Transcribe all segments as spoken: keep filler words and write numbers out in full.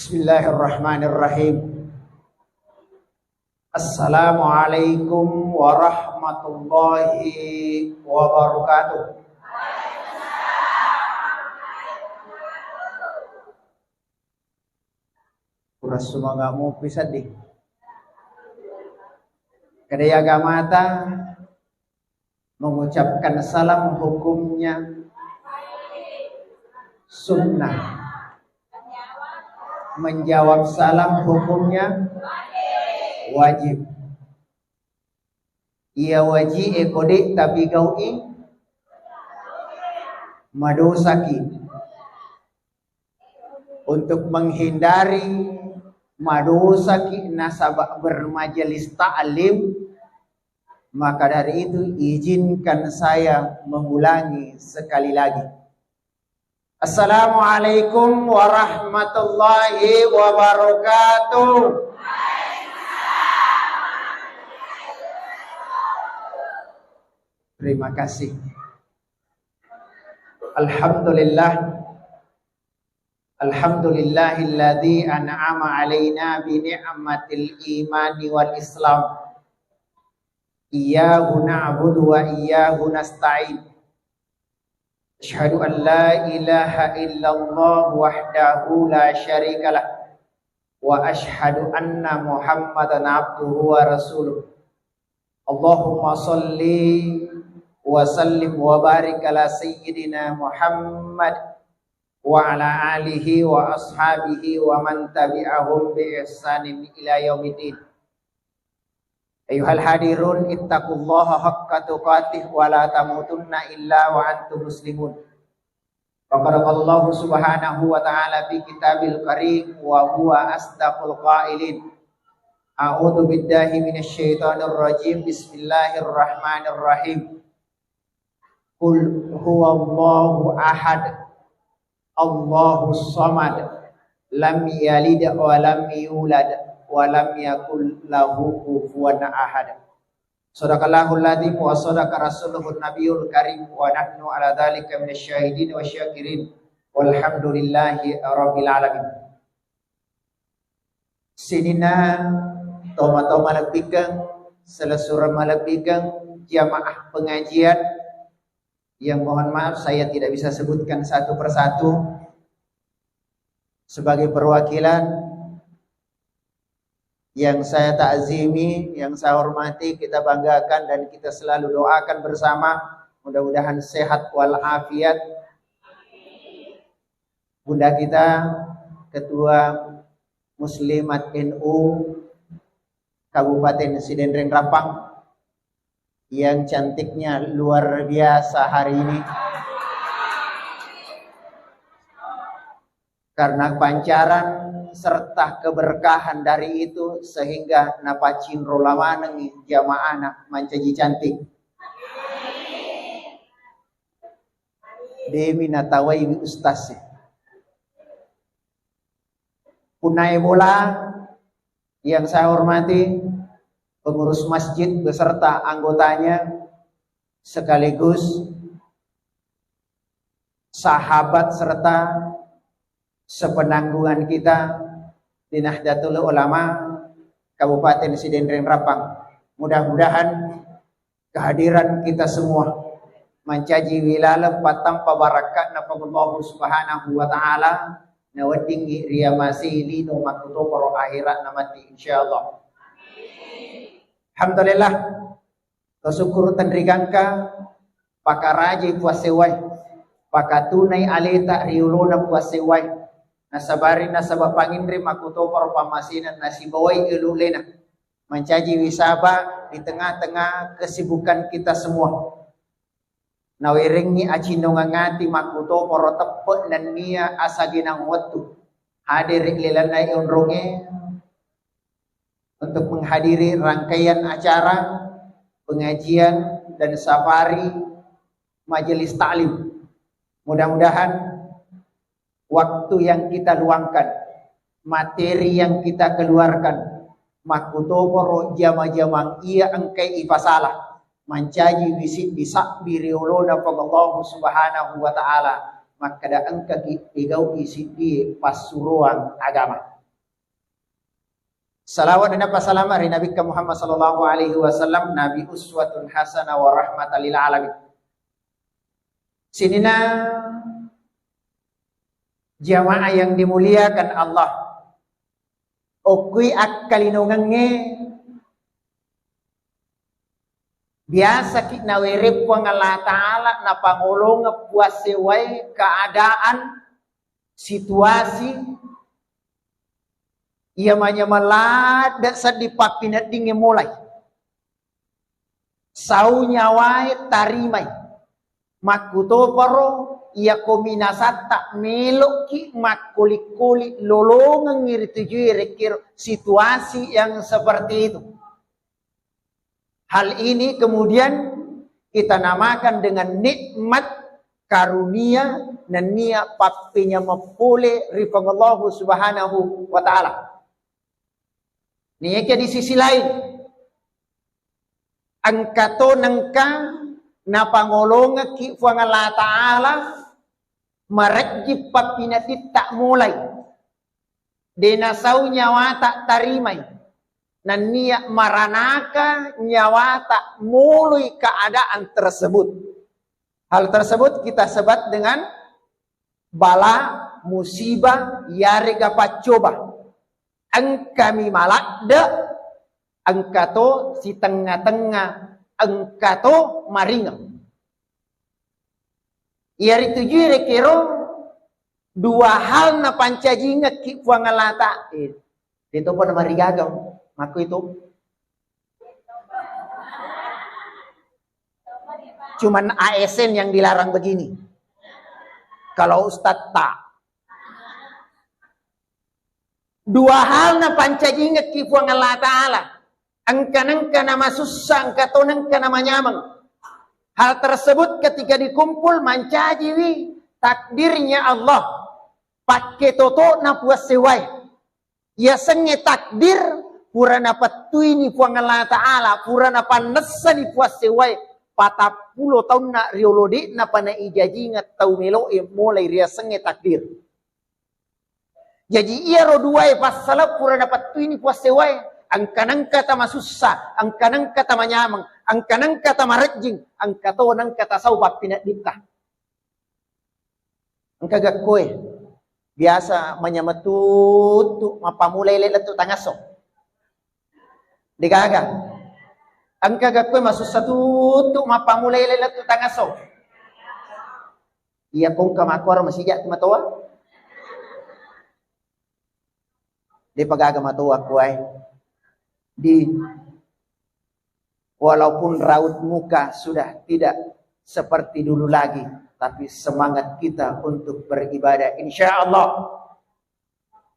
Bismillahirrahmanirrahim. Assalamualaikum warahmatullahi wabarakatuh. Pura sumanga mupi seddi. Kedai agamata mengucapkan salam hukumnya sunnah. Menjawab salam hukumnya wajib. Iya waji e kode tapi gau'i madosaki. Untuk menghindari madosaki nasaba bermajelis taklim, maka dari itu izinkan saya mengulangi sekali lagi. Assalamualaikum warahmatullahi wabarakatuh. Terima kasih. Alhamdulillah. Alhamdulillahilladzi an'ama alaina bi ni'matil imani wal islam. Iyyahu na'budu wa iyyahu nasta'in. Asyhadu an la ilaha illallah wahdahu la syarikalah. Wa asyhadu anna Muhammadan abduhu wa rasuluh. Allahumma salli wa sallim wa barik ala sayyidina Muhammad wa ala alihi wa ashabihi wa man tabi'ahum bi ihsanin ila yaumiddin. Ayyuhal hadirun, ittaqullaha haqqa tuqatih wa la tamutunna illa wa antum muslimun. Wa qala Allahu subhanahu wa ta'ala fi kitabil karim wa huwa asdaqul qailin. A'udzu billahi minasy syaithanir rajim. Bismillahirrahmanirrahim. Qul huwallahu ahad. Allahus samad. Lam yalid wa lam yulad wa lam yakul lahu kufuwan ahad. Sadaqallahul adzim wa sadaqa rasuluhun nabiyul karim wa nahnu ala dzalika minasy syahidin wasy syakirin. Walhamdulillahi rabbil alamin. Sininna toma-toma malebbikeng, selessureng malebbikeng, jamaah pengajian yang mohon maaf saya tidak bisa sebutkan satu persatu. Sebagai perwakilan yang saya takzimi, yang saya hormati, kita banggakan dan kita selalu doakan bersama, mudah-mudahan sehat walafiat. Bunda kita, Ketua Muslimat N U Kabupaten Sidenreng Rappang, yang cantiknya luar biasa hari ini. Karena pancaran serta keberkahan dari itu, sehingga napacinro lamanengi jamaahna mancaji cantik. Demi natawai ustaz. Punae bola yang saya hormati, pengurus masjid beserta anggotanya, sekaligus sahabat serta sepenanggungan kita di Nahdlatul Ulama Kabupaten Sidenreng Rappang. Mudah-mudahan kehadiran kita semua mancaji wilaleng pattampa barakka'na Puang Allahu Subhanahu wa Ta'ala, naweddingngi riamasei lino makkutoparo akhira'na matti, insyaallah. Alhamdulillah. Tasukkuru tenrigangka, pakarajai Puang Sewwae, pakatunai aleta ri olona Puang Sewwae, nasabari nasaba panginre makkutoparo pammasena nasibawai elu lena, mancaji wisaba di tengah-tengah kesibukan kita semua. Nawerengngi acinnongeng ati makkutoparo teppe nennia asagenang wettu hadere lelanna onronge untuk menghadiri rangkaian acara pengajian dan safari majelis taklim. Mudah-mudahan waktu yang kita luangkan, materi yang kita keluarkan, makkutoparo jama-jamang iya engkai ipasala, mancaji wisiddi sabbi ri olona Puang Allahu Subhanahu wa Ta'ala, makkeda engkaki pegau'i siddie passuroang agama. Salawat dan apa salama ri Nabi Muhammad sallallahu alaihi wasallam, Nabi uswatun hasanah wa rahmatan lil alamin. Sininna jamaah yang dimuliakan Allah, okkui akkalinongengnge, biasaki nawereng Puang Allah Ta'ala napangolongeng puassewwae keadaan, situasi iya manyameng ladde sedding pappineddingnge molai. Sau nyawae tarimai. Makkutoparo iya kominasatta meloki makkoli-koli lolongengngi ritujui rekkero situasi yang seperti itu. Hal ini kemudian kita namakan dengan nikmat karunia nennia pappenyameng pole ri Puang Allahu Subhanahu wa Ta'ala. Niaga di sisi lain, engka to nengka napangolongekki Puang Allah Ta'ala marejji pappinatitta mulai. De nasau nyawata tarimai. Nennia maranaka nyawata moloi keadaan tersebut. Hal tersebut kita sebut dengan bala, musibah, yarega paccoba. Engkami maladde, engka to sitengnga-tengnga, engka to maringeng. Iyaritu jui rekero dua hal napancajingekki Puang Allah Ta-, eh, de topa namarigaga makko itu. Cuman A S N yang dilarang begini. Kalau ustadz tak. Dua hal napancajingekki Puang Allah Ta'ala. Engka nengka namasussa, engka to nengka namanyameng. Hal tersebut ketika dikumpul mancajiwi takdirnya Allah. Pakke totona puassewwae. Yasengnge takdir pura napettuini Puang Allah Ta'ala, pura napannessani puassewwae. Patappulo taunna riolo de'napa naijajingeng tau melo'e molai riasengnge takdir. Jaji iyaro duae passala pura napettuini puassewwae, engka nengka tamasussa, engka nengka tamanyameng, engka nengka tamarejjing, engka to nengka tasau pappineddinta. Engka gakkoe biasa manyameng tuttu mappamula ele lettu tangasso. Degaga. Engka gakkoe masussa tuttu mappamula ele lettu tangasso. Iya kongka makkuaro masija tu matoa. Depa gaga matoa kuae. Di, walaupun raut muka sudah tidak seperti dulu lagi, tapi semangat kita untuk beribadah, insya Allah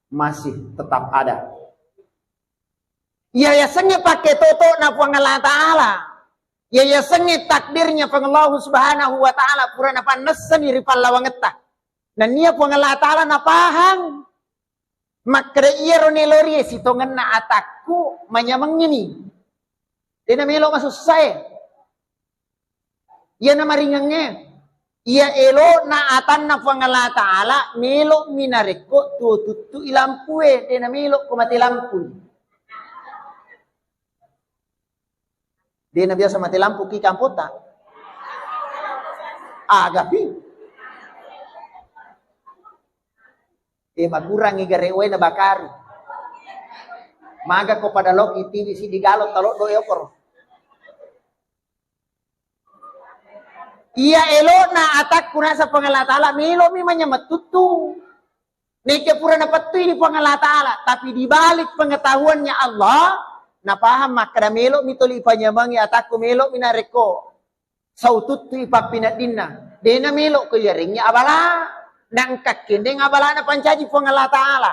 masih tetap ada. Iya yasengnge pakke totona Puang Allah Ta'ala. Iya yasengnge takdirnya Puang Allah Subhanahu wa Ta'ala pura napannessani ri pallawangetta. Nennia Puang Allah Ta'ala napahang. Makkeda iyaro nelorie sitongenna atakku manyamengngini. Dena melo masussae. Iyana maringengnge. Iya elona atanna Puang Allah Ta'ala, melo'mi narekko tuo tuttui lampue, dena melo ko mate lampui. Dena biasa mate lampu ki kampota. Agapi. E, makurangi gare wae na bakaru. Maga ko pada loki tiwi si digalo taloddo e okoro. Iya elona atakku nasa Puang Allah Ta'ala, melo'mi manyameng tuttu. Nekke pura napettui ni Puang Allah Ta'ala, tapi di balik pengetahuannya Allah, napaham makkeda melo'mi toli panyamengi atakku, melo'mi narekko sau tuttui pappineddinna. Dena melo ko iyarengngi abala, nangka kendeng abala napancaji Puang Allah Ta'ala.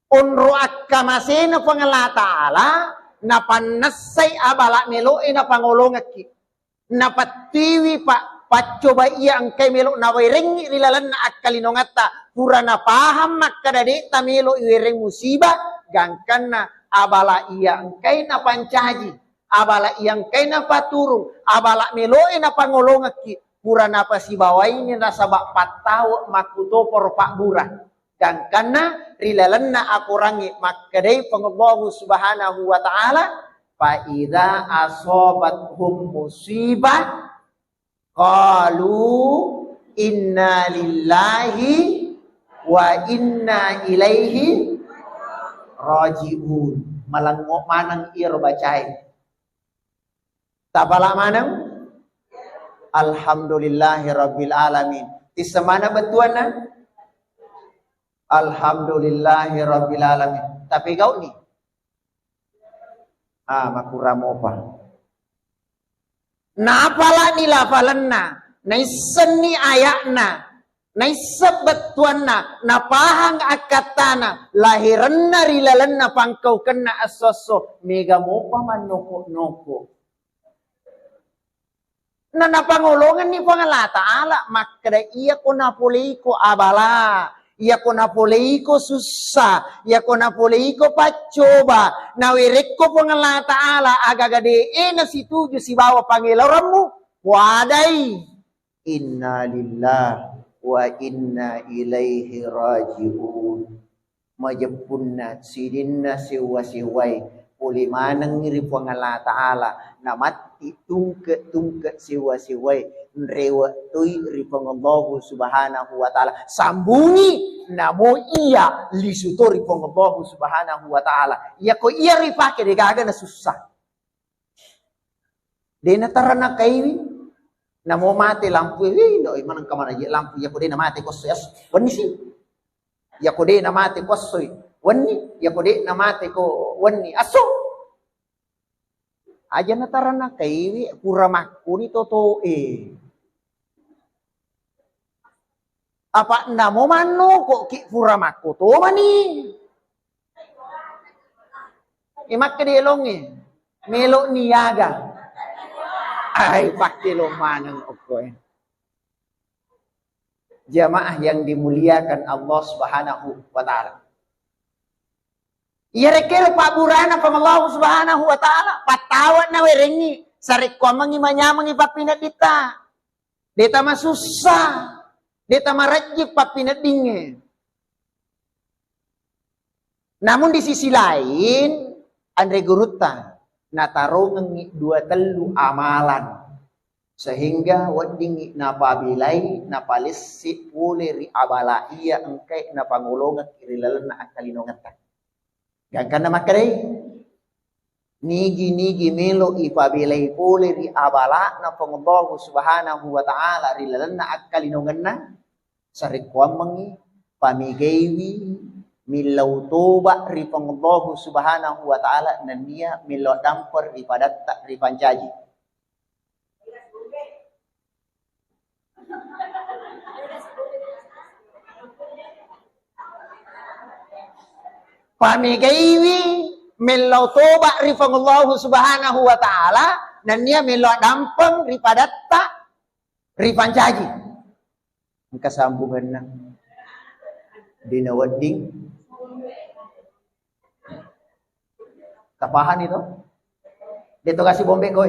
Onro akkamasena Puang Allah Ta'ala, napannessai abala melo'e napangolongekki. Napettuiwi pa-, paccoba iya engkai melo nawerengngi ri lalenna akkalinongatta, pura napahang makkeda de'ta melo iwereng musibah, gangkanna abala iya engkai napancaji, abala iya engkai napaturung, abala meloe napangolongekki, pura napasibawaini nasaba pattawe makkutoparo pabbura. Gangkanna ri lalenna akorangnge makkedai Puang Allahu Subhanahu wa Ta'ala, "Fa idza asabathum musibah qalu inna lillahi wa inna ilaihi raji'un." Malengngo maneng iyaro bacae. Tapala maneng? Alhamdulillahi rabbil alamin. Tisseng maneng bettuanna? Alhamdulillahi rabbil alamin. Tapi gau'ni? Ah, makurang mopa. Napalani lafalenna, naissenni aya'na, naisseng bettuanna, napahang akkattana, lahirenna ri lalenna pangkaukenna esso-esso, mega mopa mannoko-noko. Na napangolongenni Puang Allah Ta'ala makkeda, "Iyako napoleiko abala, iyako napoleiko sussa, iyako napoleiko paccoba, nawerekko Puang Allah Ta'ala agaga de'e nasituju sibawa pangelorammu, wadai." Inna lillahi wa inna ilaihi raji'un. Majeppunna sininna sewwa-sewwae, pole manengngi ri Puang Allah Ta'ala, namatti tungke-tungke sewwa-sewwae, nrewe toi ri Puang Allahu Subhanahu wa Ta'ala. Sambungi, namo iya lisu to ri Puang Allahu Subhanahu wa Ta'ala. Iyako iya ripake degaga na sussa. De' natarana kaiwi, namo mate lampu, wi, doi maneng kamana je lampu, iyako de' namate ko esso, esso, wenni si. Iyako de' namate ko esso, wenni, iyako de' namate ko wenni, esso. Aja natarana kaiwi, pura makkuni to toe. Apa namo mannokoki pura makkotomani. E, makkeda elongnge, melo niaga. Ai, pakkelo maneng okkoe. Jamaah yang dimuliakan Allah Subhanahu wa Ta'ala. Iyarekkero pabburana Puang Allah Subhanahu wa Ta'ala, pattawa nawerengngi, sarekkuammengngi manyamengngi pappinedditta. De' tamasussa, de' tamarejjing pappineddingnge. Namun di sisi lain, anre gurutta, natarongengngi dua tellu amalan. Sehingga weddingngi napabelai, napalessi pole ri abala iya engkae napangolongekki ri lalenna akkalinongetta. Gangkanna makkedai, nigi-nigi melo ipabelai pole ri abala'na Puang Allahu Subhanahu wa Ta'ala ri lalenna akkalinongenna, sarekkuammengngi pamegaiwi millau toba ri Puang Allahu Subhanahu wa Ta'ala nennia millau dampeng ri padatta ripancaji. Pamegaiwi mellau toba ri Puang Allahu Subhanahu wa Ta'ala, nennia mellau dampeng ri padatta ripancaji. Engka sambungenna. Dina wedding. Tapahani to? De' to gasi bombe koi.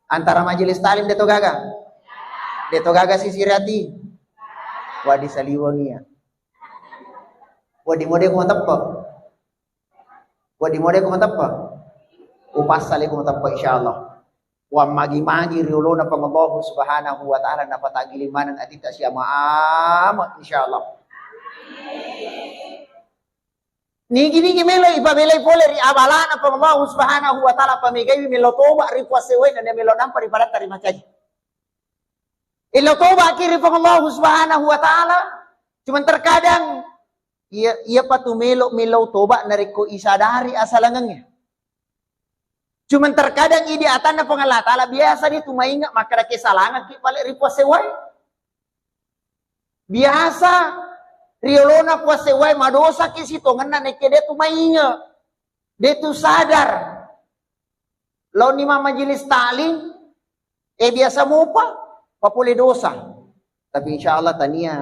Antara majelis taklim de' to gaga. De' to gaga sisirati. Wadi saliwengi ya. Wadi mode ko mateppe. Wadi mode ko mateppe. Upassale ko mateppe insyaallah. Wammagi-magi ri olona Puang Allahu Subhanahu wa Ta'ala, napataggiling maneng atitta siama-ama, insyaallah. Nigi-nigi melo ipabelai pole ri abalana Puang Allahu Subhanahu wa Ta'ala, pamegaiwi melo toba ri puassewai, nennia melo nampa ri padatta rimancaji. Elo toba ki ri Puang Allahu Subhanahu wa Ta'ala, cuman terkadang iya, iya patu melo, melo toba narekko isadari asalangengnge. Cuman terkadang idi atanna Puang Allah Ta'ala biasa dia tu mainga makkeda kesalangekki pale ri puassewai. Biasa riolona puassewai madosaki sitongenna nekke de tu mainga, de tu sadar. Laoni ma majelis taklim, eh biasa mopa, papole dosa. Tapi insyaallah tania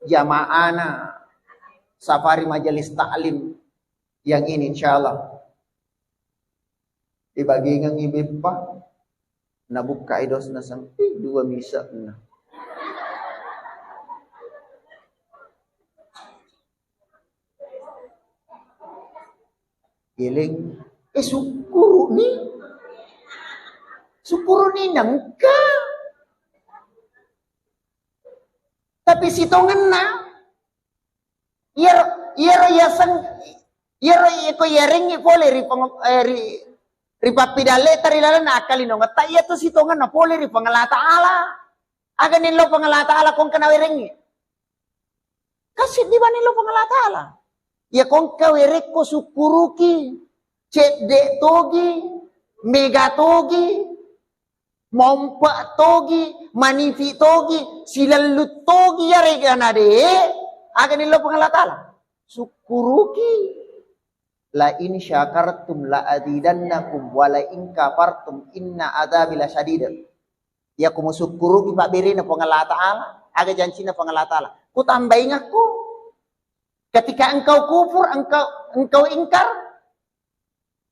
jamaahna safari majelis taklim yang ini insyaallah. Dibagingengngi beppa, nabukkai dosna sempit dua mise'na. Geleng. Eh, sukkuru'ni. Sukkuru'ni nengka. Tapi sitongenna, iyaro, iyaro yaseng, iyaro iko yarengngi pole ri peng-, eh, ri, ri pappidalle ta ri lalenna akkalinongetta, iya tu sitongenna pole ri Puang Allah Ta'ala. Aga nillau Puang Allah Ta'ala kongka nawerengngi? Kan siddi bani lo Puang Allah Ta'ala. Iya kongka werekko sukkuruki, cedde togi, mega togi, mompe togi, manifi togi, silallu togi, yarega nade, aga nillau Puang Allah Ta'ala? Sukkuruki. La in syakartum la azidannakum wa la in kafartum inna adzabi lasyadid. Iya ko musukkuruki pabberena Puang Allah Ta'ala, aga jancinna Puang Allah Ta'ala? Kutambaingakko. Ketika engkau kufur, engkau, engkau ingkar,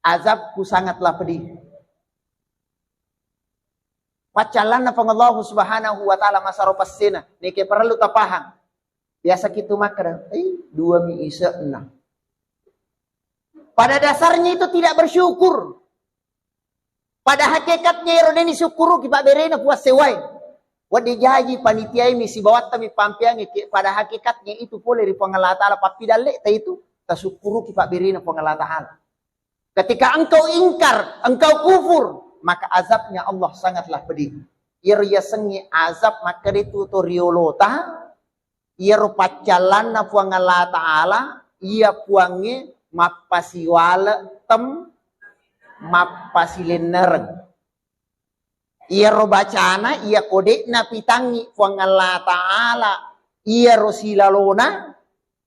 azabku sangatlah pedih. Paccallanna Puang Allah Subhanahu wa Ta'ala masaro passena, neke parellu tapahang. Biasa kitu makkeda, eh, dua mi ise'na. Pada dasarnya itu tidak bersyukur. Pada hakikatnya ero deni sukkuruki pabberena Puang sewai. Wadde jaji panitiai mi sibawatta mi pampeangi ke, pada hakikatnya itu pole ri Puang Allah Ta'ala pappidalle ta itu tasukkuruki pabberena Puang Allah Ta'ala. Ketika engkau ingkar, engkau kufur, maka azabnya Allah sangatlah pedih. Iyaro yasengnge azab makkeda tu to riolota, iyaro paccallanna Puang Allah Ta'ala, iya Puangnge mappasiwale tem-, mappasilennereng. Iyaro bacana, iya ko de'na pitangngi Puang Allah Ta'ala, iyaro silalona,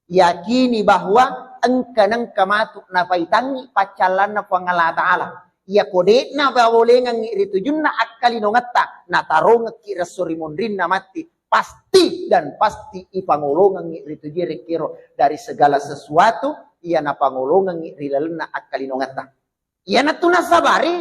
yakini bahwa engka nengka matu napaitangngi paccallanna Puang Allah Ta'ala. Iya ko de'na pawolengengngi ri tujunna akkalinongetta, natarongekki resso ri monrinna matti, pasti dan pasti ipangolongengngi ri tujue rekkero dari segala sesuatu iya napangolongengngi ri lalenna akkalinongetta. Iyanatu nasabari,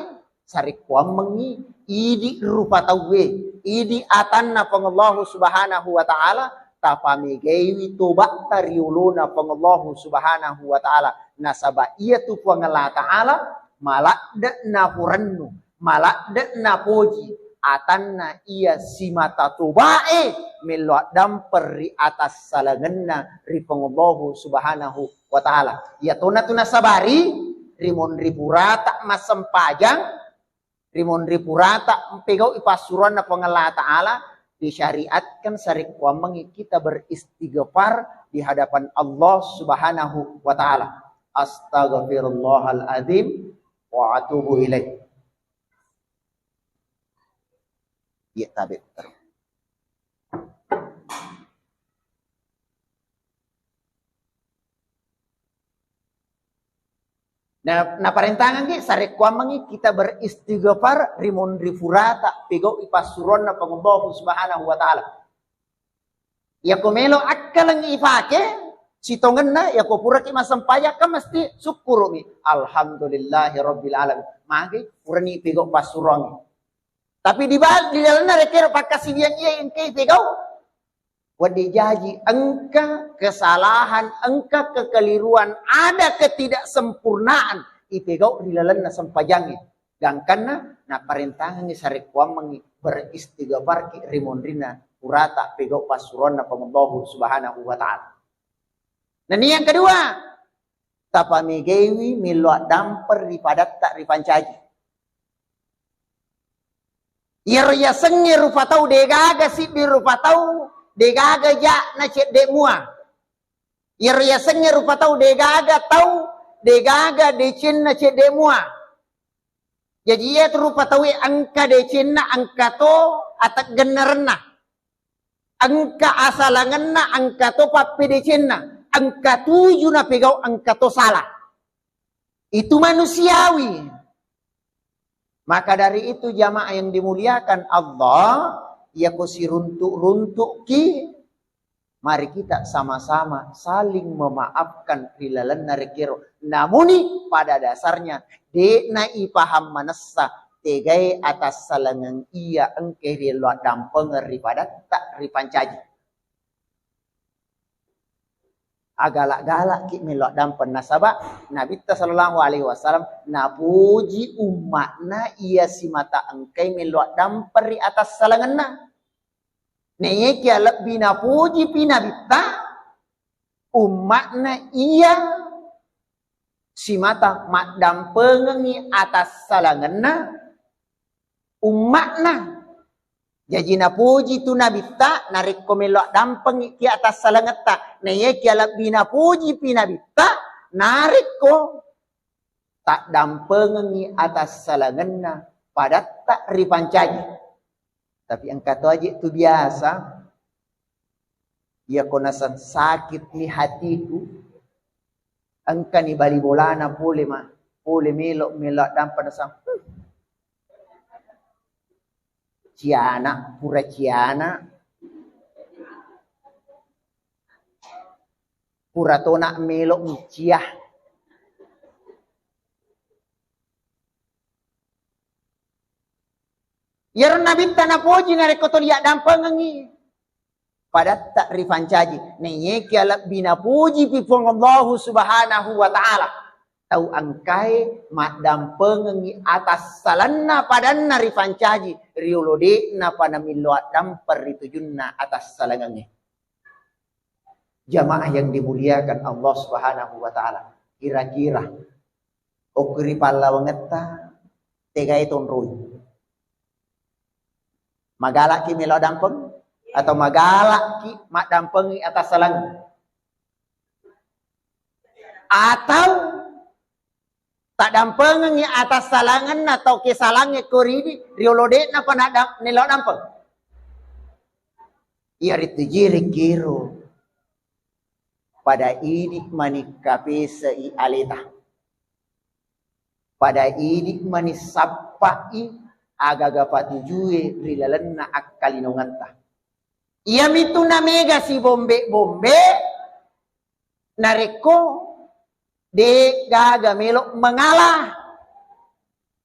sarekkuammengngi, idi rupa tauwe, idi atanna Puang Allahu Subhanahu wa Ta'ala, tapamegaiwi tobatta ri olona Puang Allahu Subhanahu wa Ta'ala. Nasaba iyatu Puang Allah Ta'ala maladde napurennu, maladde napoji, atanna iya simata tobae mello addampeng ri atassalengenna ri Puang Allahu Subhanahu wa Ta'ala. Iyatona tu nasabari, rimonri purata massempajang, rimonri purata mpegau'i passuroanna Puang Allah Ta'ala, disyariatkan sarekkuammengngi kita beristighfar di hadapan Allah Subhanahu wa Ta'ala. Astaghfirullahaladzim wa atubu ilaih. Iya, tabe. Nah, naparentangengki sarekkuammengngi kita beristighfar rimonri purata pegau'i passuroanna Puang Allahu Subhanahu wa Ta'ala. Yako melo akkaleng ipake, sitongenna yako puraki massempajang kan mesti sukkuru'mi. Alhamdulillahi rabbil alamin. Magi purani pegau passuroangnge. Tapi di bal-, di dalamna rekero pakkasiwiang iya engkai pegau. Wadde jaji engka kesalahan, engka kekeliruan, ada ketidaksempurnaan ipegau ri lalenna sempajangnge. Gangkanna naparentangengngi sarekkuammengngi beristighfarki ri monrinna purata pegau passuroanna Puang Allahu Subhanahu wa Ta'ala. Nennia yang kedua, tapamegaiwi millo addampeng ri padatta ripancaji. Iyaro yasengnge rupa tau, degaga siddi rupa tau, degaga ja'na cedde mua. Iyaro yasengnge rupa tau, degaga tau, degaga decenna cedde mua. Jaji, iyatu rupa tauwe engka decenna, engka to ateggennerenna, engka asalangenna, engka to pappedecenna, engka tuju napegau, engka to sala. Itu manusiawi. Maka dari itu, jamaah yang dimuliakan Allah, yako siruntuk-runtukki, mari kita sama-sama saling memaafkan ri lalenna rekero. Namuni pada dasarnya de'na ipaham manessa tegae atassalengeng iya engke riello addampengeng ri padatta ripancaji. Agala-galaki melo addampeng, nasaba Nabitta sallallahu alaihi wasallam napuji umma'na iya simata engkai melo addampeng ri atassalangenna. Naiyakia lebbi napujipi Nabitta umma'na iya simata maddampengengngi atassalangenna umma'na. Jaji napuji tu Nabitta narekko melo addampengngi ki atassalangetta, naiyakia lebbi napujipi Nabitta narekko taddampengengngi atassalangenna padatta ripancaji. Tapi engka to aje tu biasa, iyako naseng sakitni hatiku, engkani bali bolana pole ma, pole melo, melo addampeng naseng, "Hmm, ciana, pura ciana, pura tona melo miciah." Iyaro Nabitta napoji narekko tuli addampengengngi padatta ripancaji. Naiyakia lebbi napujipi Puang Allahu Subhanahu wa Ta'ala tau engkae maddampengengngi atassalanna padanna ripancaji, riolo de'napa namillo addampeng ri tujunna atassalangengnge. Jamaah yang dimuliakan Allah Subhanahu wa Ta'ala, kira-kira okko ri pallawangetta tegae tonroi? Magalaki melo dampeng atau magalaki maddampengi atassalang? Atau taddampengengngi atassalangenna tau kesalangnge ko ridi, riolo de'napa nadam-, nelo dampeng? Iyaritu jiri kiro pada idi mani kapesei aleta. Pada idi mani sappai agaga patujue ri lalenna akkalinongetta. Iyamitu namega sibombe-bombe narekko de gaga melo mengala.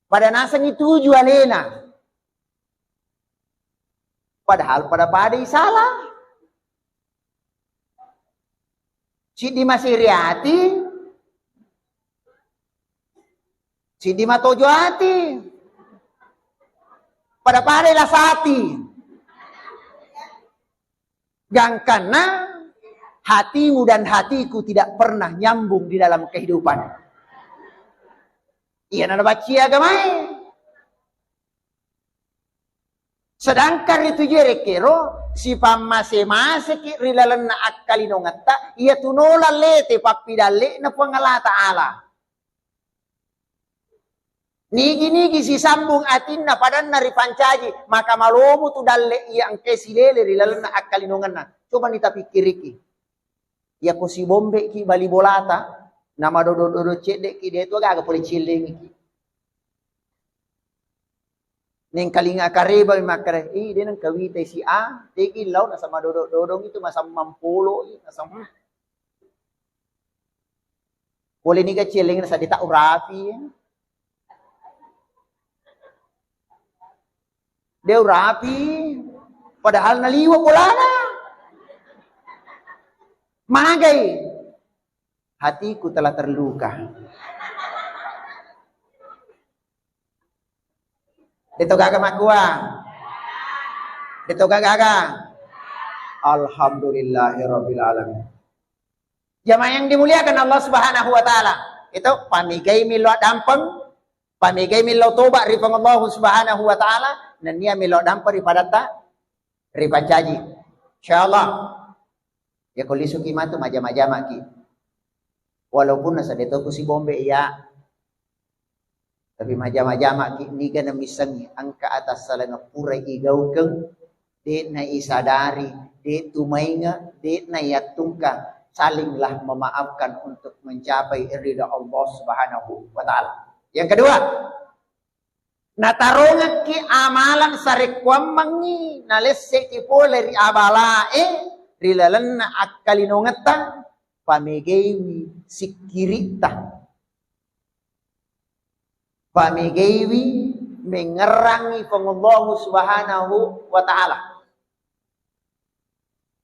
Pada nasengi tuju alena. Padahal pada-padai salah. Siddi masiri ati, siddi matojo ati, pada-padai lasati. Gangkanna hatimu dan hatiku tidak pernah nyambung di dalam kehidupan. Iya nana bacci agamae. Sedangkan ritu je rekkero sipammase-maseki ri lalenna akkalinongetta, iya tunola lete pappidalle'na Puang Allah Ta'ala. Nigi-nigi sisambung atinna padanna ripancaji, maka malomo tu dalle iya engkae silele ri lalenna akkalinongenna. Coba ni tapikkiriki. Iyako sibombeki bali bolata, namadodo-dodo ceddeki, de tu gaga pole cellengiki. Nengkalinga kareba mi makkeda, "Ih, de nengka witai si A, degi lao nasama dodo-dodong itu, masammang polo i, nasam-, hmm." Pole niga celleng nasa de tau rapi. De urapi, padahal naliwa bolana. Magai, hatiku telah terluka. Deto gaga makkua? Deto gaga? Alhamdulillahirabbil alamin. Jamaah yang dimuliakan Allah Subhanahu wa Ta'ala, itu pamegai millau dampeng, pamegai millau toba ri Puang Allah Subhanahu wa Ta'ala, nennia millau dampeng ri padatta ripancaji. Insyaallah. Ya ko lisuki matu majama-jamaki. Walaupun nasadde to ku sibombe ya, tapi majama-jamaki niga namissengngi engka atassaleng pura igaukeng, de'na isadari, de tu mainga, de'na yattungka, salinglah memaafkan untuk mencapai ridha Allah Subhanahu wa Ta'ala. Yang kedua, natarongekki amalan sarekkuammengngi, nalesseki pole ri abalae ri lalenna akkalinongetta, pamegaiwi sikkiritta. Pamegaiwi mengngerangngi Puang Allahu Subhanahu wa Ta'ala.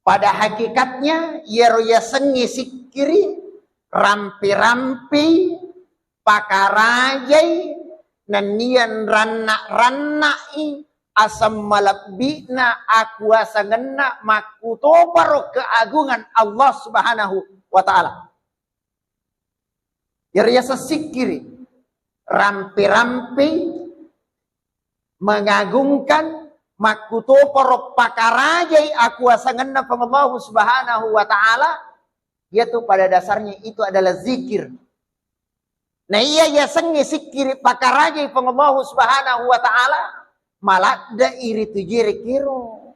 Pada hakikatnya, iyaro yasengnge sikkiri, rampe-rampei, pakarajai, nenniya ranna-ranna'i aseng malebbi'na akuasangenna makkutoparo keagungan Allah Subhanahu wa Ta'ala. Iyaro yaseng sikkiri, rampe-rampei, mengagungkan, makkutoparo pakarajai akuasangenna Puang Allahu Subhanahu wa Ta'ala, iyatu pada dasarnya itu adalah zikir. Na iya yasengnge sikkiri pakarajai Puang Allahu Subhanahu wa Ta'ala, maladde'i ri tujie rekkero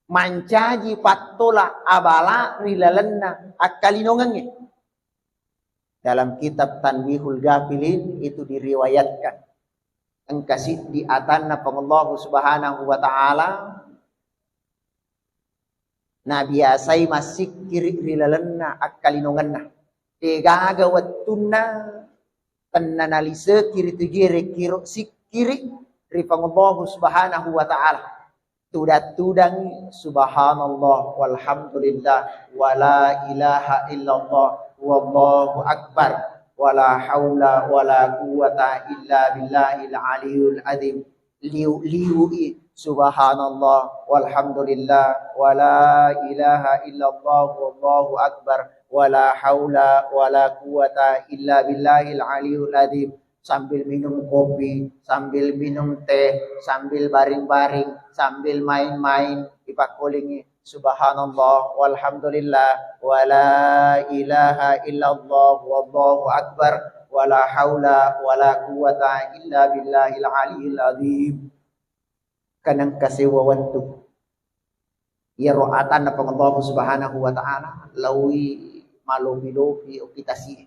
mancaji pattola abala ri lalenna akkalinongengnge. Dalam kitab Tanbihul Ghafilin itu diriwayatkan, engka siddi atanna Puang Allahu Subhanahu wa Ta'ala nabiasai massikkiri ri lalenna akkalinongenna. Degaga wettunna tenna naliseki ri tujie rekkero sikkiri ri Puang Allahu Subhanahu wa Ta'ala. Tudang-tudangi subhanallah walhamdulillah wala ilaha illallah wallahu akbar wala haula wala quwwata illa billahil aliyul azim. Liu-liui subhanallah walhamdulillah wala ilaha illallah wallahu akbar wala haula wala quwwata illa billahil aliyul azim. Sambil minum kopi, sambil minum teh, sambil baring-baring, sambil main-main, ipakkolingi subhanallah walhamdulillah wala ilaha illallah wallahu akbar wala haula wala quwwata illa billahil aliyil azim. Kanengka sewwa wettu iyaro atanna Puang Allahu Subhanahu wa Ta'ala laoi malopi-lopi okki tasi'e.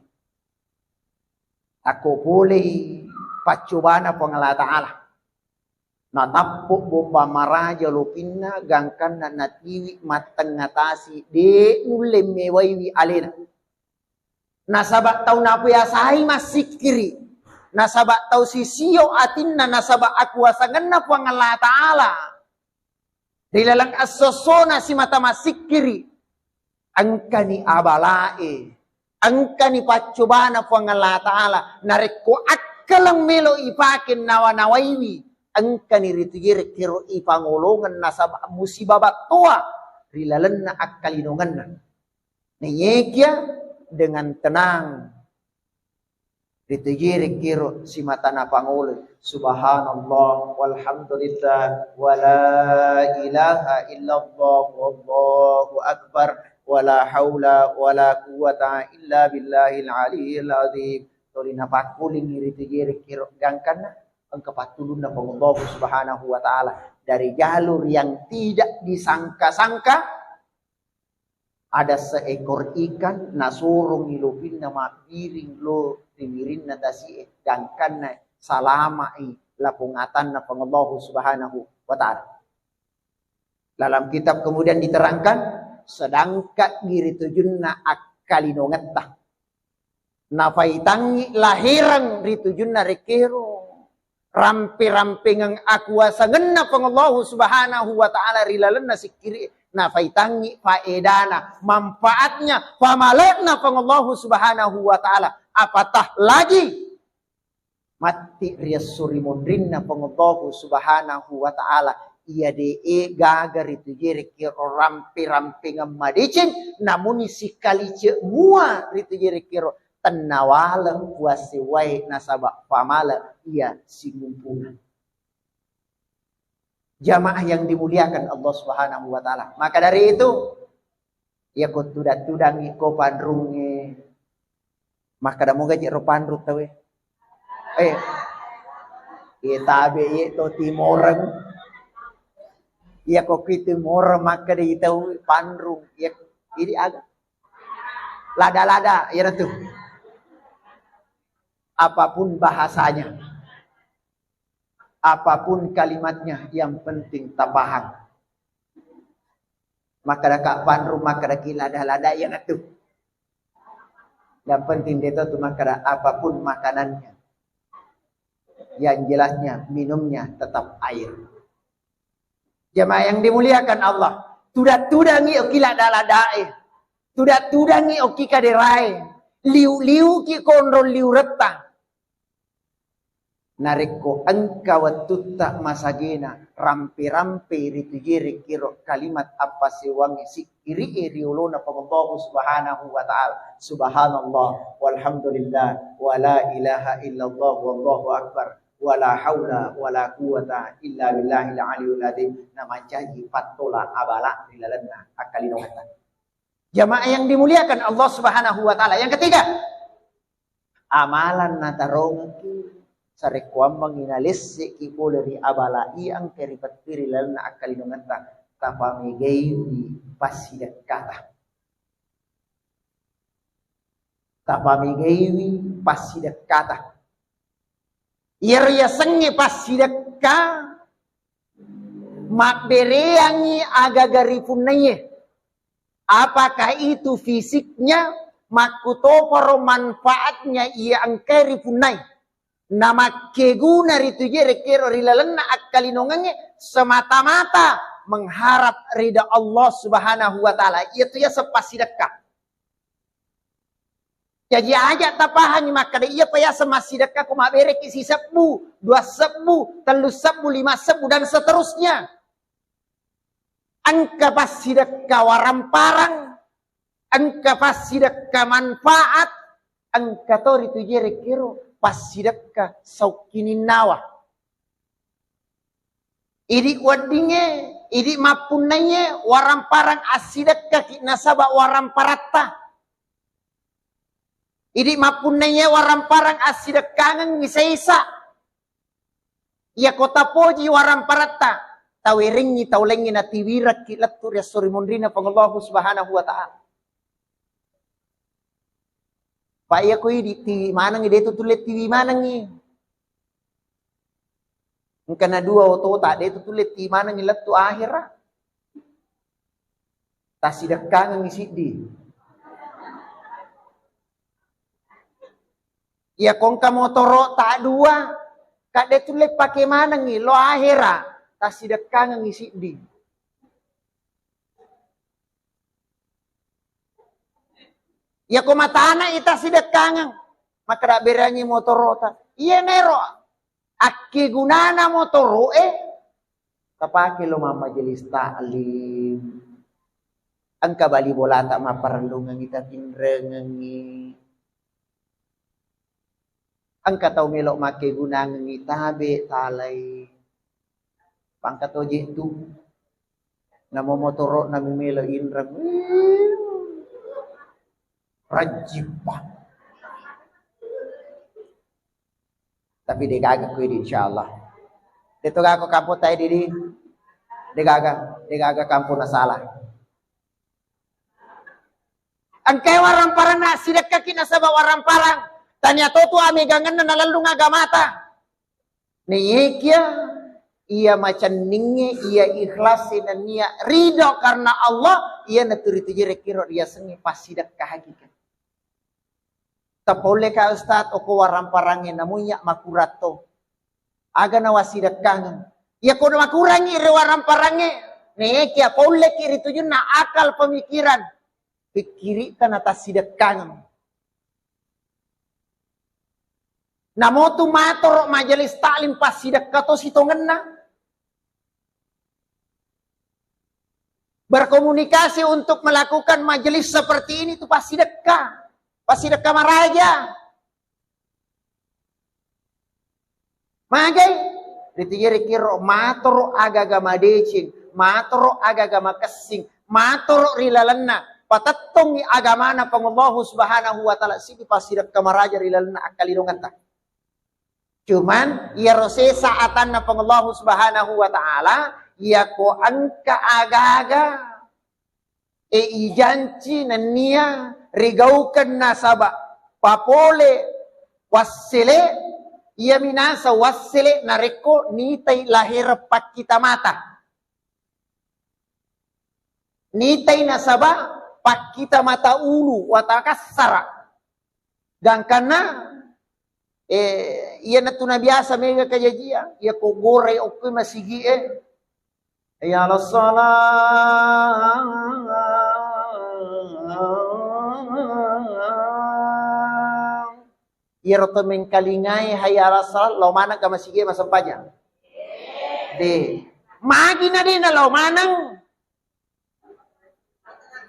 Takko polei paccobana Puang Allah Ta'ala, natappo bomba maraja lopinna, gangkanna natiwi mattengnga tasi, de nulle mewaiwi alena. Nasaba tau nabiasai massikkiri, nasaba tau sisio atinna, nasaba akuasangenna Puang Allah Ta'ala ri laleng esso-essona simata massikkiri, engkani abalae, engkani paccobana Puang Allah Ta'ala. Narekko akkaleng melo ipake nawa-nawaiwi, engkani ritu jerekkero ipangolongeng nasaba musibah battoa ri lalenna akkalinongenna. Naiekia dengan tenang. Ritu jerekkero simata napangolo. Subhanallah, walhamdulillah, wala ilaha illallah, wallahu akbar, wala haula wala quwwata illa billahil aliyil azim. Tuli napakkulingi ritu jerekkero gangkanna engka pattulunna Puang Allahu Subhanahu wa Ta'ala dari jalur yang tidak disangka-sangka. Ada seekor ikan, nasorongi lopinna mabbiring lo ri wirinna tasi'e, gangkanna salama'i lapong atanna Puang Allahu Subhanahu wa Ta'ala. Dalam kitab kemudian diterangkan, sedangkan ri tujunna akkalinongetta. Nafaitangngi lahereng ri tujunna rekkero. Rampe-rampengeng akuasangenna Puang Allahu Subhanahu wa Ta'ala ri lalenna sikkiri, nafaitangngi faedana, manfaatnya, pamale'na Puang Allahu Subhanahu wa Ta'ala. Apatah lagi matti ri esso ri monrinna Puang Allahu Subhanahu wa Ta'ala, iya de'e gaga ritu jerekkero rampe-rampengeng madeceng, namuni sikalice mua ritu jerekkero tennawaleng puassewwae nasaba pamale iya singumpungan. Jamaah yang dimuliakan Allah Subhanahu wa Ta'ala. Maka dari itu, iyako tudang-tudangngi ko panrungnge, makkeda moga je ro panrung tauwe. Eh, iya tabe iye to timoreng. Iyako ki timoreng makkeda itau panrung. Iya, idi aga. Lada-lada, iya tu. Apapun bahasanya, apapun kalimatnya, yang penting tapaham. Makkeda ka panrung, makkeda ki lada-lada, iyanatu. Yang penting dia tahu tu makkeda apapun makanannya. Yang jelasnya minumnya tetap air. Jamaah yang dimuliakan Allah, Tuda-tudangi okki ladda-laddae. Tuda-tudangi okki kaderae. Liu-liuki konrong liuretta. Narekko engka wettutta masagena, rampe-rampe ri tujere kiro kalimat appasewwangnge sikkiri'e ri olona Puang Allahu Subhanahu wa Ta'ala. Subhanallah, walhamdulillah, wala ilaha illallah, wallahu akbar, wala haula wala quwwata illa billahil aliyul azim. Namancaji pattola abala ri lalenna akkalinongetta. Jamaah yang dimuliakan Allah Subhanahu wa Ta'ala. Yang ketiga, amalan natarongengki sarekkuammengngi nalesseki pole ri abala iya engka ripettiri lalenna akkalinongetta, tapamegaiwi passidekkata. Tapamegaiwi passidekkata. Iyaro yasengnge passidekka, mabbereangngi agaga ripunnaiye. Apakah itu fisiknya, makkutoparo manfaatnya iya engkae ripunnai. Namakkeguna ri tujere kero ri lalenna akkalinongengnge semata-mata mengharap ridha Allah Subhanahu wa Ta'ala. Iyatu yaseng passidekka. Jaji aja tapahangi makkeda iyapa yaseng massidekka ko mabbereki sisebbu, dua sebbu, tellu sebbu, lima sebbu, dan seterusnya. Engka passidekka waramparang, engka passidekka manfaat, engka to ri tujere kero passidekka saukkininnawa. Idi weddingnge, idi mappunnaiye waramparang assidekkaki nasaba waramparatta. Idi mappunnaiye waramparang assidekkangeng isaisa. Iyako tapoji waramparatta, tawerengngi tau laingnge natiwirekki lettu ri esso ri munrinna Puang Allahu Subhanahu wa Ta'ala. Pa iyako idi tiwi manengngi, detu tulle tiwi manengngi. Engka na dua otota, detu tulle tiwi manengngi lettu ahera. Tassidekkangeng siddi. Iya ko engka motoro ta dua, kadde tulle pake manengngi lo ahera, tassidekkangeng siddi. Iya ko matana i tassidekkangeng, makkeda berangi motorota. Iya nero akkegunana motoro'e, tapake lo mammajelis taklim. Engka bali bolata mapparellungengngi, tatinrengengngi. Engka tau melo makkegunangengngi tabe, talai. Pangka toje tu. Namo motoro nami melo inreng. Rajjippa. Tapi degaga kuwi di insyaallah. Deto gako kampung tai didi. Degaga, degaga kampung na salah. Engkai waramparang na sidekkaki nasaba waramparang. Tania totu amegangenna nalellung agamata. Nayekia iya macenningnge, iya ikhlas nennia ridho karena Allah, iya naturi tujere kiro riasengnge passidekka hakiki. Tapaulle ka Ustaz, oko waramparangnge namunya makuratto. Aga nawasidekkangeng. Iya ko makurangngi ri waramparangnge, nekia paulleki ri tujunna akal pemikiran. Pikkiritta natassidekkangeng. Namotu matoro majelis taklim passidekka to sitongenna. Berkomunikasi untuk melakukan majelis seperti ini tu passidekka. Passidekka maraja. Magai? Ritijere kiro matoro agaga madeceng, matoro agaga makessing, matoro ri lalenna patettongi agamana Puang Allahu Subhanahu wa Ta'ala, sidi passidekka maraja ri lalenna akkalidongetta. Cuman iyaro sesa atanna Puang Allahu Subhanahu wa Ta'ala, iyako engka agaga e ijanci nennia rigaukeng nasaba papole wassele, iya minasa wassele narekko nitai lahir pakkita mata. Nitai nasaba pakkita mata ulu watakassara. Gangkanna, eh, iya natuna biasa mega kajajia, iya ko gorai okkoi masigi e, Hayya 'alas shalah. Iyaro to mengkalingai hayya 'alas shalah, lao maneng ka masigi massempajang? De. Magi na de na lao maneng?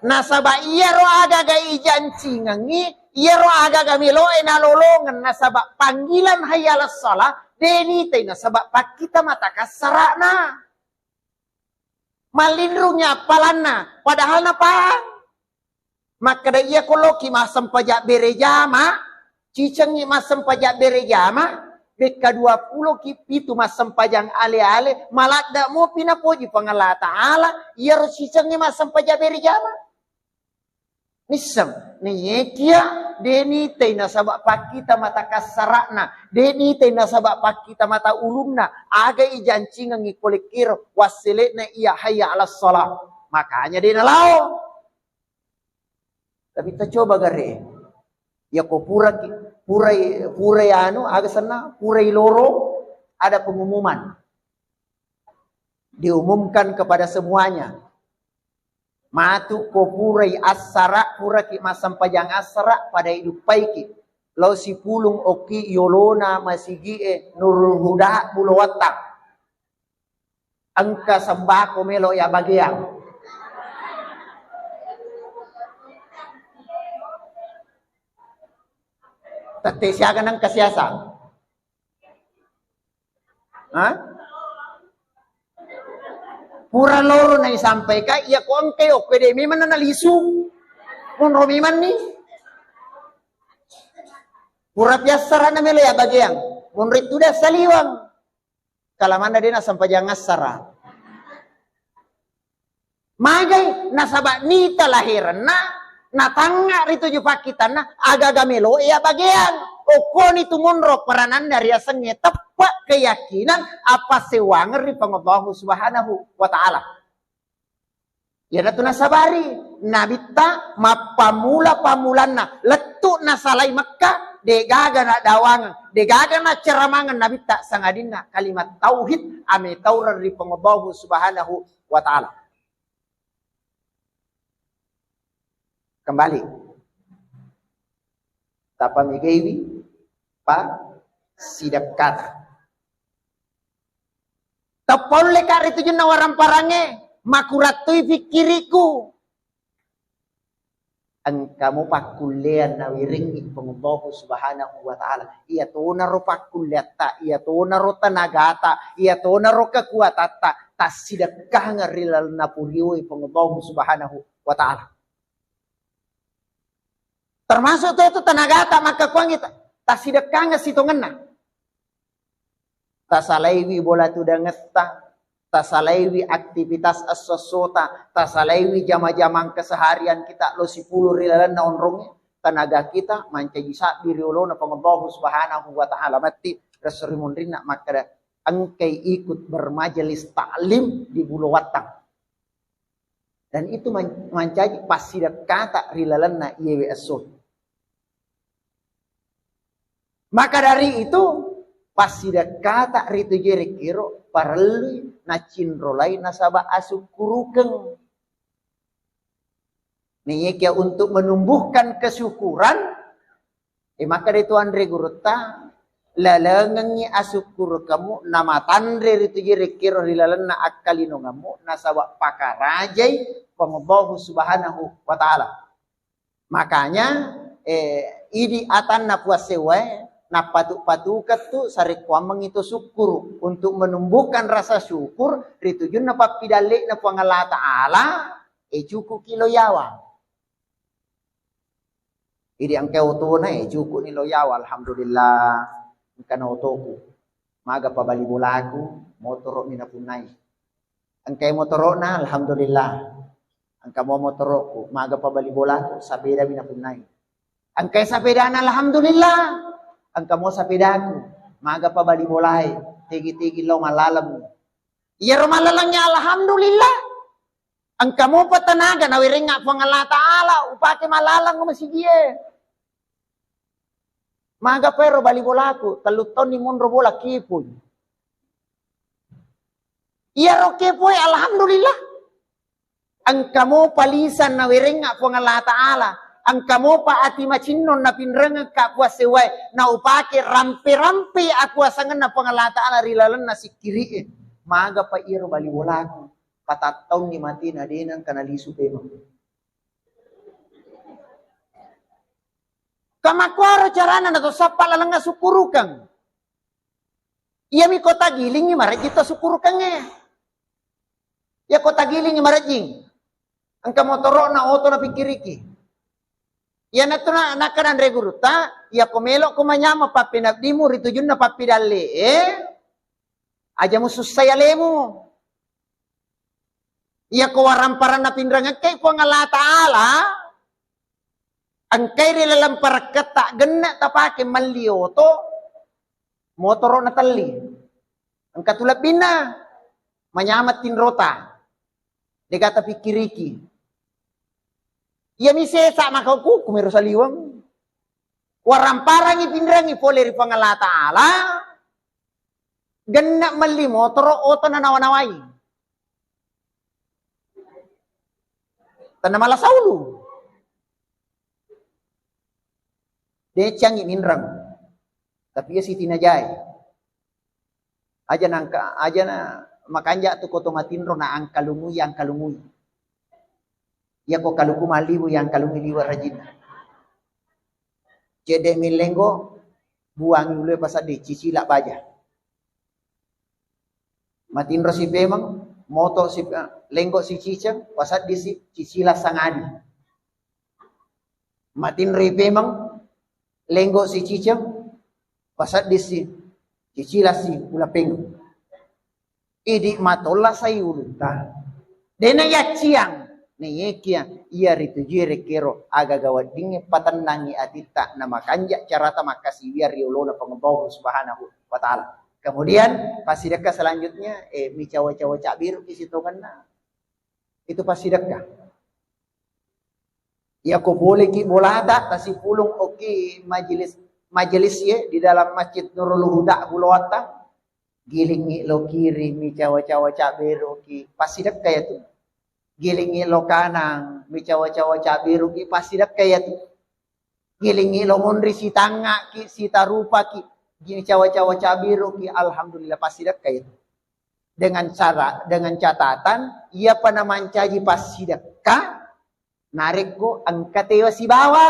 Nasaba iyaro agaga ijancingengngi, iyaro agaga meloe nalolongeng, nasaba panggilan hayya 'alas shalah de nitai nasaba pakkita mata kassara'na. Mallinrungngi appalanna, padahal napahang. Makkeda, "Iya ko loki massempajang berejama, cicengngi massempajang berejama, bekka dua pulo ki pitu massempajang ale-ale, maladda mopi napoji Puang Allah Ta'ala, iyaro cicengngi massempajang berejama." Nisseng, niyekia, de nitai nasaba pakkita mata kassara'na, de nitai nasaba pakkita mata ulunna, aga ijancingengngi kolekkiro, wassele'na iya hayya 'alas shalah. Makanya de nalao. Tapi tacoba gare. Yako pura ki-, purai, purai anu, aga senna, purai loro, ada pengumuman. Diumumkan kepada semuanya. Matu ko purai assara, puraki massempajang assara, pada iduppaiki. Lao sipulung okki yolona masigie Nurul Huda Bulowattang. Engka sembako melo ya bagiang. Tette siaga nengka siasa. Ha? Pura loro naisampaikan, iya ko engka okko de memang nalisu. Monro memang ni. Pura piassara na melo ya bagiang. Monro itu dah saliwang. Kalamanna de nassempajang assara. Magai nasaba nita lahiranna, natangnga rituju pakkitanna, agaga melo iya bagiang. Okkoni tu monro perananna riasengnge teppe keyakinan apa sewangeng ri Puang Allahu Subhanahu wa Ta'ala. Iyanatu nasabari Nabitta mappammula-pammulanna lettu nasalai Mekka, degaga nadawangeng, degaga naceramangeng Nabitta sangadinna kalimat tauhid, ametaureng ri Puang Allahu Subhanahu wa Ta'ala. Kembali. Tapamegaiwi passidekkata. Tapaulleka ri tujunna waramparangnge, makurattui pikkiriku. Engkamo pakkulleang nawerengngi Puang Allahu Subhanahu wa Ta'ala. Iyatonaro pakkulleatta, iyatonaro tenagata, iyatonaro kekuatatta, tassidekkangeng ri lalenna purioi Puang Allahu Subhanahu wa Ta'ala. Termasuk to itu tenagata makkekuangngi ta-, tassidekkangeng sitongenna. Tasalaiwi bola tudangetta, tasalaiwi aktivitas esso-essota, tasalaiwi jama-jamang keseharian kita lo sipulung ri lalenna onrongnge, tenaga kita mancaji sabbi ri olona Puang Allahu Subhanahu wa Ta'ala matti resso ri munrinna makkeda engkai ikut bermajelis taklim di Bulowattang. Dan itu man-, mancaji passidekkata ri lalenna iyewe esso. Maka dari itu, passidekkata ri tujue rekkiro parellui nacinrolai nasaba asukkurukeng. Niyakia untuk menumbuhkan kesyukuran, eh, maka itu anre gurutta, lalengengngi asukkurukemu namatanre ri tujue rekkiro ri lalenna akkalinongemmu nasaba pakarajai Puang Allahu Subhanahu wa Ta'ala. Makanya, eh, idi atanna Puang Sewwae, nappatu-patukan tu sarekkuammengngi to sukkuru untuk menumbuhkan rasa syukur ri tujunna pappidalle'na Puang Allah Ta'ala, eh, cukup kilo yawa. Idi engka otona, eh, cukup ni lo yawa, alhamdulillah. Engka na otoku. Maga pabali bolaku, motoro mi napunnai. Engkai motorokna, alhamdulillah. Engka mo motorokku, maga pabali bolaku, sapeda mi napunnai. Engkai sapedana, alhamdulillah. Engka mo sapedaku, maga pabali bolae, tigi-tigi lo malaleng. Iyaro malalengnya, alhamdulillah. Engka mopa tenaga nawerengnga Puang Allah Ta'ala, upake malaleng masigie. Maga pero bali bolaku, tellu taunni monro bola kipui. Iyaro kepoe, alhamdulillah. Engka mopa lisan nawerengnga Puang Allah Ta'ala. Engka mopa ati macinnong napinrengekka Puang Sewwae. Naupake rampe-rampe akuasangenna Puang Allah Ta'ala ri lalenna sikkiri'e. Magapa iyaro bali bolaku? Patattaunni matena de nengka nalisu pemeng. Kamakkuaro carana nato sappa lalengnga sukkurukeng. Iyami ko tagilingngi marejjing to sukkurukengnge. Iya ko tagilingngi marejjing. Engka motoro'na, oto napikkiriki. Iyanatu na-, nakkeda anre gurutta, iya ko melo ko manyameng pappenabbimu ri tujunna pappidalle e, aja musussai alemu. Iya ko waramparanna pinrengekkai Puang Allah Ta'ala, engkai ri laleng parekketta genne tapake melli oto, motoro natelli. Engka tu lebbinna, manyameng tinrota. Dega tapikkiriki. Iyami sesa maka kuku mero saliweng. Waramparangi pinrengi pole ri Puang Allah Ta'ala, genne melli motoro, oto nanawa-nawai. Tenna malasa ulu. Decengi minreng. Tapi iya sitinajae. Aja nangka, aja na makanja tu koto matinro na angkalungui, angkalungui. Iya ko kaluku maliwu, yang kalungui liwa rajin. Cedde milenggo, buangi ulue pasadde, cicila baja. Matinro si pemeng, moto si, eh, lenggo si ciceng, pasaddi si, cicila sangadi. Matinroi pemeng, lenggo si ciceng, pasaddi si, cicila si, pula pengeng. Idi matolla sai ulutta. Dena yacciang, nayekia, iya ritujui rekkero, agaga weddingnge patennangi atitta, na makanja carata makkasiwiang ri olona Puang Allahu Subhanahu wa Ta'ala. Kemudian, passidekka selanjutnya, eh, micawa-cawa cabbiru ki sitongenna. Itu passidekka. Iya ko boleki bolata, tasipulung oki majelis, majelis ye di dalam Masjid Nurul Huda Buluwatta. Gilingngi lo kiri, micawa-cawa cabbiru ki, passidekka ya tu. Gilingngi lo kanang, micawa-cawa cabbiru ki, passidekka ya tu. Gilingngi lo monri, sitangngaki, sitarupaki, micawa-cawa cabbiru ki, alhamdulillah, passidekka ya tu. Dengan cara, dengan catatan, iyapa namancaji passidekka, narekko engka tewa sibawa.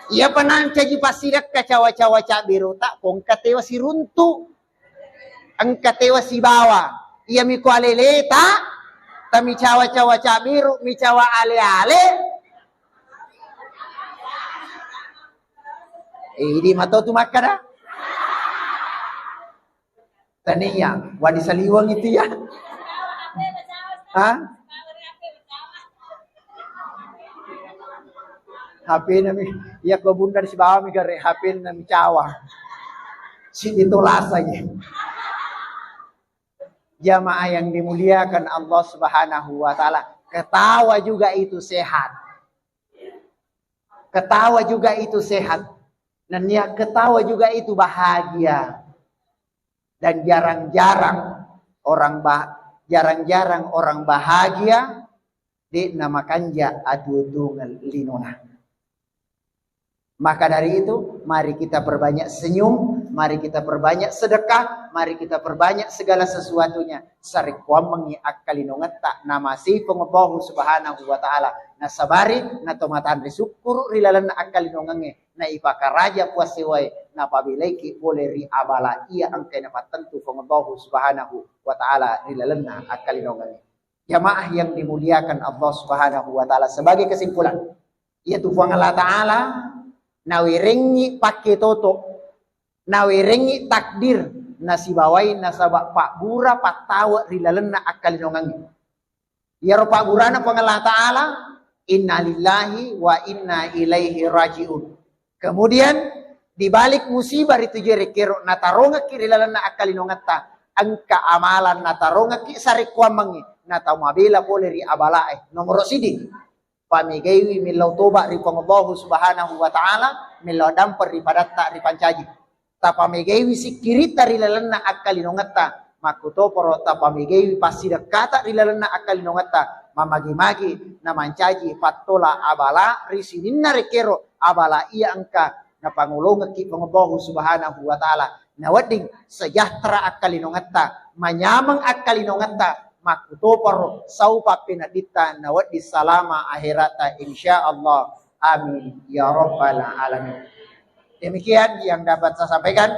Iyapa nancaji passidekka cawa-cawa cabbiruta, ko engka tewa siruntu, engka tewa sibawa. Iyami ko aleleta, tamicawa-cawa cabbiru, micawa ale-ale. Eh, idi mato tu makkada. Tania, wani saliweng itu ya. Ha? H P nami, iya ko bunda sibawa mi gare, H P nami cawa. Sini tolasa ya. Jamaah yang dimuliakan Allah Subhanahu wa Ta'ala, ketawa juga itu sehat. Ketawa juga itu sehat. Dan ya, ketawa juga itu bahagia. Dan jarang-jarang orang bah-, jarang-jarang orang bahagia, de namakanja atuo-tuongeng linona. Maka dari itu, mari kita perbanyak senyum, mari kita perbanyak sedekah, mari kita perbanyak segala sesuatunya. Sarekkuammengngi akkalinongetta namasei Puang Allahu Subhanahu wa Ta'ala. Nasabari, natomatanre sukkuru ri lalenna akkalinongengnge. Naipakaraja Puang Sewae, napabelaiki pole ri abala iya engkae napattentu Puang Allahu Subhanahu wa Ta'ala ri lalenna akkalinongengnge. Jamaah yang dimuliakan Allah Subhanahu wa Ta'ala, sebagai kesimpulan, iyatu Puang Allah Ta'ala nawerengngi pakketoto, nawerengngi takdir, nasibawai nasaba pabbura pattawe ri lalenna akkalinongengnge. Iyaro pabburana Puang Allah Ta'ala, innalillahi wa inna ilaihi raji'un. Kemudian, di balik musibah ritujue rekkero natarongekki ri lalenna akkalinongetta, engka amalan natarongekki sarekkuammengngi, natau mabela pole ri abalae. Nomoro siddi, pamegaiwi millau toba ri Puang Allahu Subhanahu wa Ta'ala, millau dampeng ri padatta ripancaji. tapamegaiwi sikkiritta ri lalenna akkalinongetta, makkutoparo tapamegaiwi passidekkata ri lalenna akkalinongetta, mamagi-magi namancaji pattola abala ri sininna rekkero abala iya engka napangolongekki Puang Allahu Subhanahu wa Ta'ala. Nawedding sejahtera akkalinongetta, manyameng akkalinongetta, makkutoparo sau pappeneddinta, nawedding salama akheratta, insya Allah. Amin ya rabbal alamin. Demikian yang dapat saya sampaikan.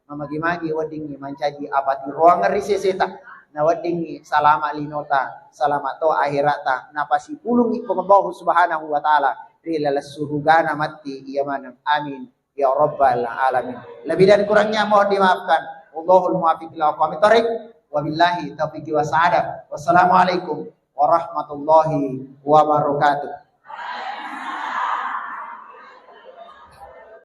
Mamagi-magi weddingngi mancaji apatiroangeng ri seseta, naweddingngi salama linota, salama to akheratta, napasipulungngi Puang Allahu Subhanahu wa Ta'ala ri laleng surugana matti iya maneng. Amin ya rabbal alamin. Lebih dan kurangnya mohon dimaafkan. Wallahul muwaffiq ila aqwamit thariq. Wabillahi taufiq wa sa'adah. Wassalamualaikum warahmatullahi wabarakatuh.